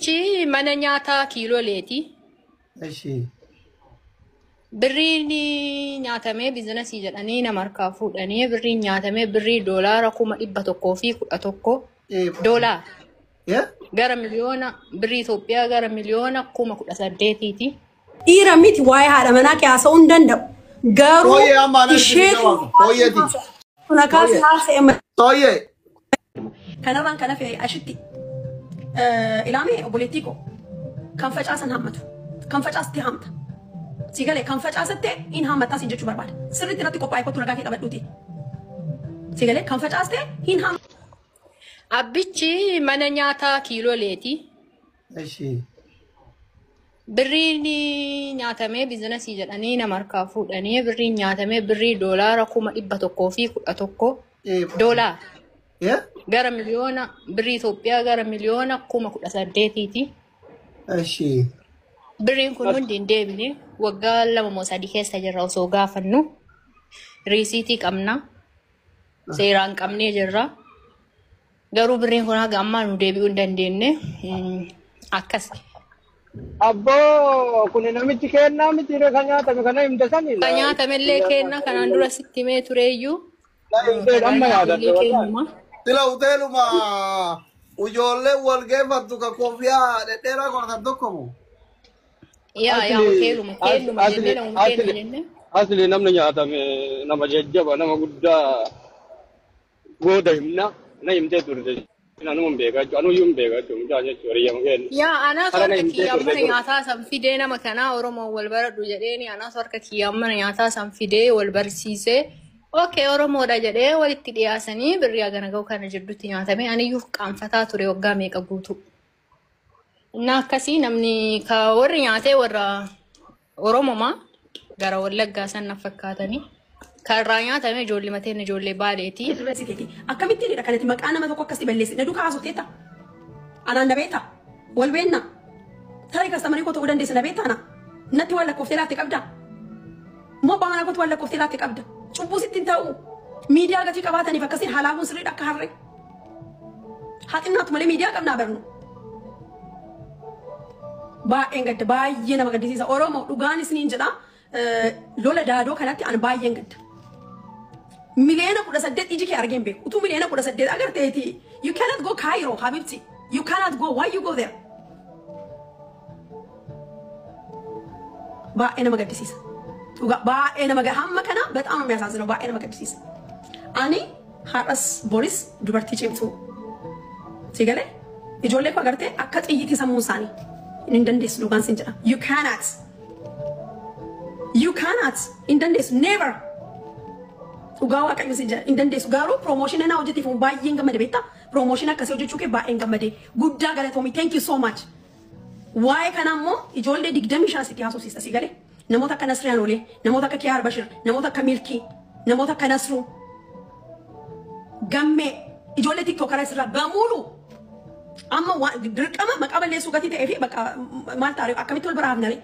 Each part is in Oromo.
Chi mana nyaataa kiiloleeti. Eshi. Birriin nyaatamee biizinasii jedhanii nama harkaa fuudhanii birriin nyaatamee birrii doolaara 111,000 doolaara gara miliyoona birrii Itoophiyaa gara miliyoona 18,000ti. Dhiira miti waa'ee haadha manaa kee haasa'uu hin danda'u. Garuu Tooyyee amma ana isheetu Tooyyeeti. kun akaas haasa'e malee. Tooyyee. Kanarraan kan hafe ashitti ilaamee obboleettii koo kan facaasan hammatu kan facaaste haamta. Si galee kan facaasatte in haammattaa siin jechuu barbaada. Sirriitti irratti qophaa'e kottu ragaa kee qabadhuuti. Si galee kan facaaste hin haamta. Abbichi mana nyaataa kiiloleeti. Eshi. Birriin nyaatamee biizinasii jedhanii nama harkaa fuudhanii birriin nyaatamee birrii doolaara 111,000 doolaara gara miliyoona birrii Itoophiyaa gara miliyoona 18,000ti. Eshi. Birriin kun hundi hin deebine waggaa 2 moo 3 keessa jirra osoo gaafannu riisiitii qabna seeraan qabnee jirra. Garuu birriin kun haga ammaa nu deebi'uu hin dandeenye akkas. Abboo kun namichi kennaa miti kan nyaatame kana himte sani. Kan nyaatamellee kenna kanaan dura sitti himee tureeyyuu. Amma yaadadhe Kennuma. Sila hoteeluma ijoollee wal geeffattu ka koofiyaa dhedheeraa godhatan tokko moo? Yaa yaa hoteeluma kennuma jennee namuma kenna jennee. Asli namni nyaatame nama jajjaba nama guddaa gooda himna na himtee turte. Anuma hin beekaa jechuudha. Anuyyuu hin beekaa jechuudha. Mucaan jechuudha hiriyyama kenna. Yaa anaas Kana harka himtee kiyyaan turte mana dur. nyaataa san fidee nama kanaa Oromoon wal baradhu jedheeni anaas harka kiyyaan mana nyaataa san fidee wal barsiisee okay Oromoodha jedhee walitti dhiyaasanii birrii hagana ga'u kana jidduutti nyaatame aniyyuu qaanfataa ture waggaa meeqa guutuu. Innaa akkasii namni ka warri nyaatee warra Oromomaa gara Wallaggaa san na fakkaatanii kan irraa nyaatame ijoollee mateen ijoollee Baaleeti. Akkamittiinidha kanatti maqaa nama tokko akkasitti balleessi. Na duukaa haasofteetta. Anaan na beekta. Wal beenna. Tarii kastamarii koo ta'uu dandeessa na beekta ana. Natti waan lakkooftee laatte qabda. Moo abbaa manaa kootti waan lakkooftee laatte qabda. Cubbuu sitti hin ta'u. Miidiyaa gatii qabaataniif akkasiin halaabuun sirriidha akka harree. Haa xinnaatu malee miidiyaa qabnaa barnu. Baay'een gadda baay'ee nama gaddisiisa. Oromoo dhugaan isiniin jedha. Lola daadoo kanatti an baay'een gadda. 18 million iji kee argeen beeku. Utuu 18 million agarteeti. You cannot go Cairo, Habibti. You cannot go. Why you go there? Baay'ee nama gaddisiisa. Dhugaa baay'ee nama hamma kana በጣም ነው የሚያሳዝነው። baay'ee nama gaddisiisa. Ani har'as boris dubartii cimtuu. Si galee ijoollee koo agartee akka xiyyitii sammuu isaanii hin dandeessu dhugaan sin jedha. You cannot. You cannot. Hin dandeessu. Never. Dhugaa waaqayyo sin jedha. Hin dandeessu. Garuu promotion naa hojjeteef baay'een gammade beektaa? Promotion akkasii hojjechuu kee baay'een gammade. Guddaa galatoomi. Thank you so much. Waa'ee kana immoo ijoollee 25 sitti haasofsiista si galee. Namoota akka Nasriyaan Olee, namoota akka Kiyaar Bashir, namoota akka Milkii, namoota akka Nasruu, Gammee, ijoollee TikTokaraa isirraa bamuulu. Amma dirqama maqaa balleessuu gatii ta'ee fi bakka maal ta'a akkamitti wal bira hafnare?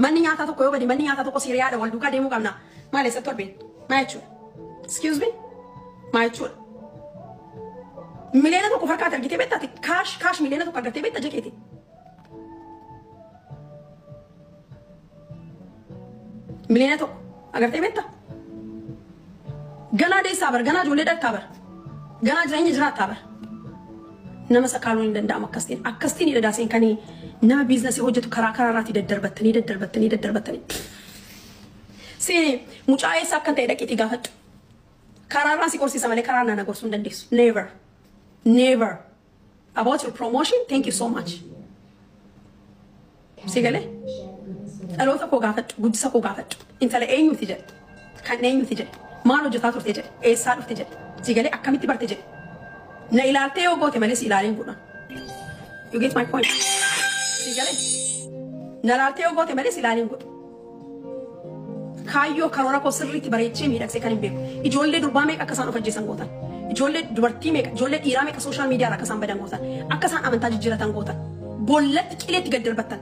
Manni nyaataa tokko yoo bade manni nyaataa tokko Siiriyaadha wal duukaa deemuu qabna. Maal eessatti ol beena? Maal jechuudha? Excuse me? Maal jechuudha? 1 million harkaatti argitee beektaati? Kaash kaash 1 million argattee beekta jekeeti. 1 million agartee beekta? Ganaa deessaa bar, ganaa ijoollee dhaltaa bar, ganaa jireenya jiraattaa bar. Nama sakaaluun hin danda'amu akkasiin. Akkasiin hidha kan nama biizinasii hojjetu karaa karaarraatti daddarbattanii daddarbattanii daddarbattanii. Si mucaa eessa akka ta'e dhaqiitii gaafadhu. Karaarraan si qorsiisa malee karaa na gorsuu hin dandeessu. Never. Never. About your promotion, thank you so much. Si galee? Dhaloota koo gaafadhu, guddisa koo gaafadhu. Intala eenyuti jedhe? Kan eenyuti jedhe? Maal hojjetaa turte jedhe? Eessaa dhufte jedhe? Si galee akkamitti barte jedhe? Na ilaaltee yoo goote malee si ilaaleen godhan. You get my point? Si galee? Na ilaaltee yoo goote malee si ilaaleen godhu. Kaayyoo karoora koo sirriitti bareechee miidhagsee kan hin beeku. Ijoollee durbaa meeqa akka isaan of ajjeesan gootan. Ijoollee dubartii meeqa, ijoollee dhiiraa meeqa sooshaal miidiyaa irraa akka isaan badan gootan. Akka isaan amantaa jijjiiratan gootan. Bollatti qileetti gad darbattan.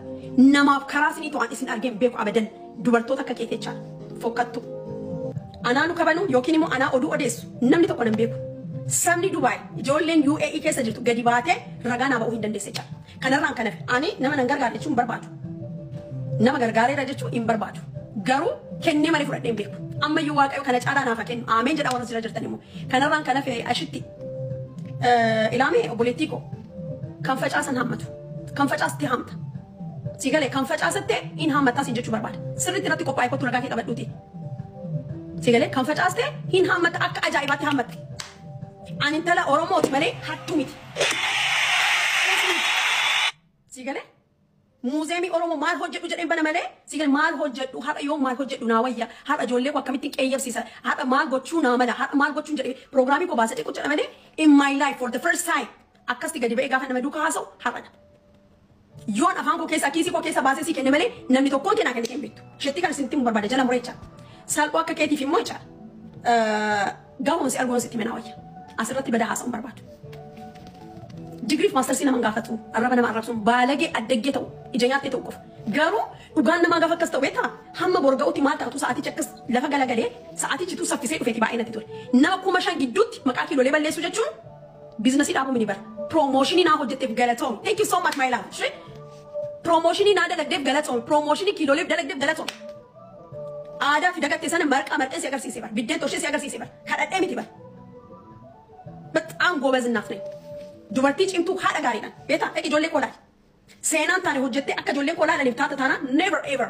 Namaaf karaa isinii to'an isin argeen beeku abadan. Dubartoota akka keetii jechaadha. Fokkattu. Anaa nu kabanu yookiin immoo anaa oduu odeessu namni tokko nan beeku. Sabni Dubaay ijoolleen UAE keessa jirtu gadi baatee ragaa naa ba'uu hin dandeesse jecha. Kanarraan kan hafe ani nama nan gargaara jechuun barbaadu. Nama gargaareera jechuun hin barbaadu. Garuu kennee malee fudhadhee hin beeku. Ammayyuu Waaqayyo kana caalaa naaf haa kennu. Ameen jedhaa warra jira jirtan immoo. Kanarraan kan hafe ashitti ilaamee obboleettii koo kan facaasan hammatu. Kan facaaste haamta. Si galee kan facaasatte in haammattaa siin jechuu barbaada. Sirriitti irratti qophaa'ee kottu ragaa kee qabadhuuti. Si galee kan facaaste hin haammatta akka ajaa'ibaatti haammatte. Ani intala Oromooti malee hattuu miti. Si galee muuzeemii Oromoo maal hojjedhu jedheen bana malee si galee maal hojjedhu har'a yoo maal hojjedhu naa wayya har'a ijoollee koo akkamittiin qeeyyabsiisa har'a maal gochuu naa mala har'a maal gochuun jedhee piroogiraamii koo baasee xiqqoo jedha malee in my life for the first time akkasti gadi ba'ee gaafa nama duukaa haasa'u har'adha. Yoon afaan koo keessaa kiisii koo keessaa baasee sii kenne malee namni tokkoon kennaa kenne hin beektu. Isheetti kan isin barbaada jala mureecha. Salphoo akka keetiif immoo jecha gaafa si arguun sitti minaa wayya. Asirratti badaa haasa'uun barbaadu. Digriif maastarsii nama gaafatu arraba nama arrabsuun baalagee addaggee ta'u ija nyaattee ta'u qofa. Garuu dhugaan namaa gaafa akkas ta'u beektaa hamma borga'utti maal taatu sa'aatichi akkas lafa galagalee sa'aatichitu saffisee dhufeeti baay'ee natti tole. Nama 5,000 gidduutti maqaa kiiloolee balleessuu jechuun biizinasii dhaabuu mini bara. Promooshinii naa hojjetteef galatoomi. Thank you so much my love. Promooshinii naa dalagdeef galatoomi. Promooshinii kiilooleef dalagdeef galatoomi. Aadaa fi dagattee sana marqaa marqee si agarsiise bara. Biddeen toshee si agarsiise bara. Kadhadhee miti bara. በጣም ጎበዝ እናት ነኝ። Dubartii cimtuu haadha gaariidhaan beektaa dhaqi ijoollee koo laali. Seenaan taane hojjettee akka ijoolleen koo laalaniif taata taanaan never ever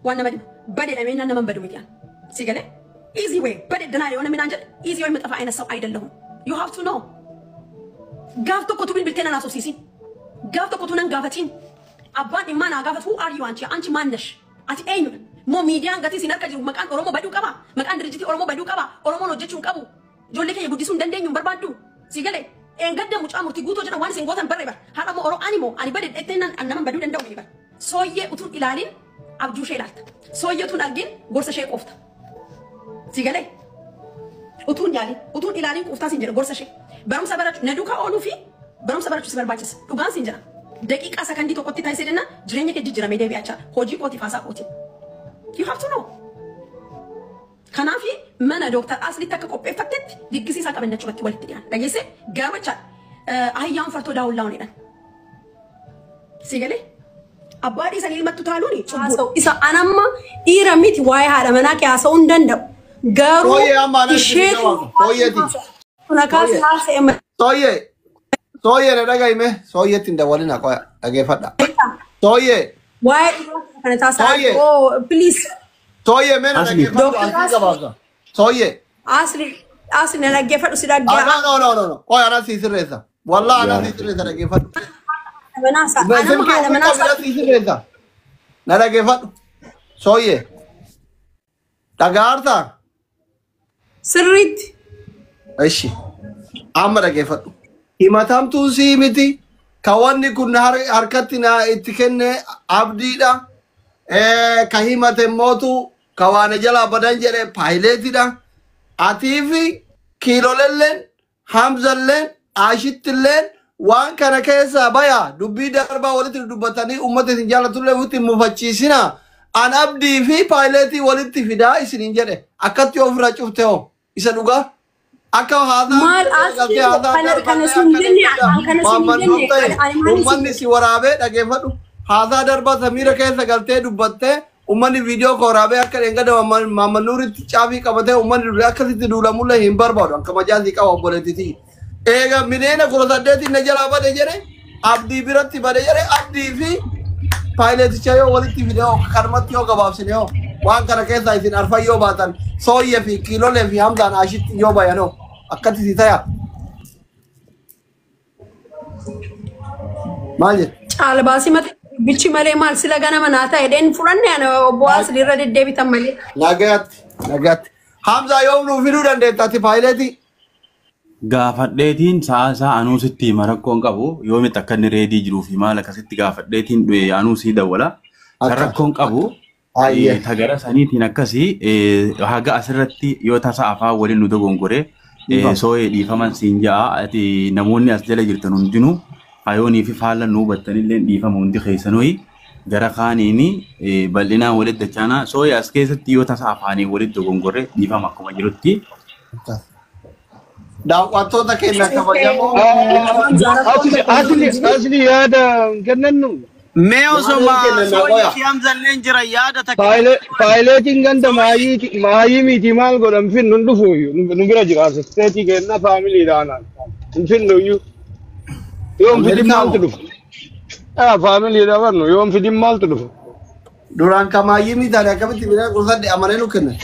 waan nama dhibu bade dhamee nama hin badu miti aan. Si galee easy way bade danaa yoo namni naan jedhe easy way የምጠፋ አይነት ሰው አይደለሁም። You have to know. Gaaf tokkotu bilbiltee nan haasofsiisin. Gaaf tokkotu nan gaafatiin. Abbaan dhimmaa naa gaafatu who are you አንቺ አንቺ ማነሽ? Ati eenyudha? Moo miidiyaan gatii isin harka jiru maqaan Oromoo baduu qaba? Maqaan dirjitii Oromoo baduu qaba? Oromoon hojjechuu hin qabu? Ijoollee keenya guddisuu hin dandeenyu hin barbaaddu? Si galee Engadda mucaa murtii guutuu jedhan waan isin gootan barree bara. Haadha moo Oromoo ani moo ani bade dhettee nan nama baduu danda'u miti bara. Sooyyee utuun ilaalin abjuu ishee ilaalta. Sooyyee utuun argin gorsa ishee qoofta. Si galee utuun yaalin utuun ilaalin quuftaa siin jedha gorsa ishee. Barumsa barachuu na duukaa ooluu fi barumsa barachuu si barbaachisa. Dhugaan siin jedha. Daqiiqaa sakandii tokkotti taasisee jenna jireenya kee jijjiiramee deebi'achaa hojii kootiif haasaa kooti. You have to know. Kanaafi mana Dooktar Aslitti akka qopheeffattetti diggisiisaa qaban achumatti walitti dhiyaan. Dhageesse garuu jecha ahiyyaan fartoo daawullaa'uun jedhan. Si galee abbaa dhiisanii ilmattu taaluuni cubbuu. Isa anamma dhiira miti waa'ee haadha manaa kee haasa'uu hin danda'u. Garuu Sooyyee amma ana isheetu Sooyyeeti. kun akkaas haasa'e malee. Sooyyee. Sooyyee na dhaga'ime. Sooyyeetti hin dawwalina qoya dhageeffadha. Sooyyee. Waa'ee dhiirota kana taasisaa. Sooyyee. Oh please. Sooyyee mee na Asli. dhageeffadhu Dooktar asii Asli. gabaabsa. Sooyyee. Asli asli na dhaggeeffadhu si Ah, dhaggeeffadhu. no, no, no, no, no. Qoya ana sii sirreessa. Wallah ana sii sirreessa dhageeffadhu. Manaa anama Silkii haadha ofii manaa qabdi sii sirreessa. Na dhageeffadhu. Sooyyee. Dhagaartaa? Sirriitti. Ishi. Amma dhageeffadhu. Himatamtuu sii miti. Ka wanni kun harkatti naa itti kenne abdiidha. Ka himate mootu ka waan jalaa badan jedhe paayileetidha. Atii fi kiilolelleen, hamzalleen, ashittilleen waan kana keessaa baya dubbii darbaa walitti dubbatanii uummata isin jaalatullee ofitti hin mufachiisina. An abdii fi paayileetii walitti fidaa isiniin jedhe. Akkatti ofirraa cufte hoo isa dhugaa. Akka haasaa Maal asli kana sin jenne an kana sin jenne ani maal Uummanni si waraabee dhageeffadhu. Haasaa darbaa samiira keessa galtee dubbattee uummanni viidiyoo koo waraabee akka dheengada Maammannuuritti caafii qabatee uummanni durii akkasitti duulamullee hin barbaadu. Akka majaasii qaba obboleettitii. Eega 18,000,000 na jalaa bade jedhe abdii biratti bade jedhe abdii fi paayileeticha yoo walitti fide hoo kanumatti yoo gabaabsine hoo waan kana keessaa isin arfan yoo baatan sooyyee fi kiilolee fi hamzaan ashitti yoo bayan hoo akkatti si taya. Maal jedhe? Caalbaasii mata bichi malee maal sila ganama naa ta'e dheen fudhanne ana obbo Asli irra deddeebitan malee. Nagaatti nagaatti. Hamzaa yoom nuu fiduu dandeetta ati paayileetii? Gaafadheetiin sa'a isaa anuu sitti hima rakkoon qabu yoomitti akka inni reedii jiruu fi maal akkasitti gaafadheetiin anuu sii dawwala. Kan Akka. rakkoon qabu Ayyee. tagara saniitiin akkasii haga asirratti yoo tasa afaan waliin nu dogongore Dhiifama. sooyee dhiifaman siin ja'a ati namoonni as jala jirtan hundinuu hayoonii fi faalla nu hubattanillee dhiifama hundi keessanuu gara kaaniini bal'inaan walitti dachaana sooyee as keessatti yoo tasa afaanii walitti dogongore dhiifama akkuma jirutti. Daawwattoota keenya kabajamoo. Asli asli asli yaada kennannu. Mee osoma Yaada kennan sooyyi qoya. fi Hamzalleen jira yaada takka. Paayileetiin ganda maayii maayii miti maal godhan finnu hin dhufu iyyuu nu bira jira asisteetii kenna faamiliidhaan hin finnu iyyuu yoom fidin maaltu dhufu faamiliidha barnu yoom fidin maaltu dhufu Duraan kamaayyii miidhaan akkamitti midhaan qulfadhe amanee nu kennan.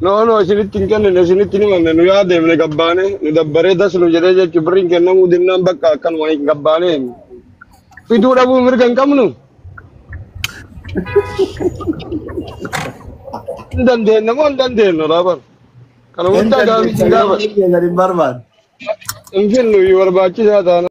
No no isinitti hin kennine isinitti hin himanne nu yaadeemne gabbaane nu dabbaree das nu jedhee jechuun birri hin kennamuu dinnaan bakka akkanuma hin gabbaane fiduu dhabuu mirga hin qabnu hin dandeenye moo hin dandeenyu laabar kana Hin guddaa gaafii hin gaafadhu. dandeettan hin barbaadu. Hin finnu iyyuu barbaachisaa taana.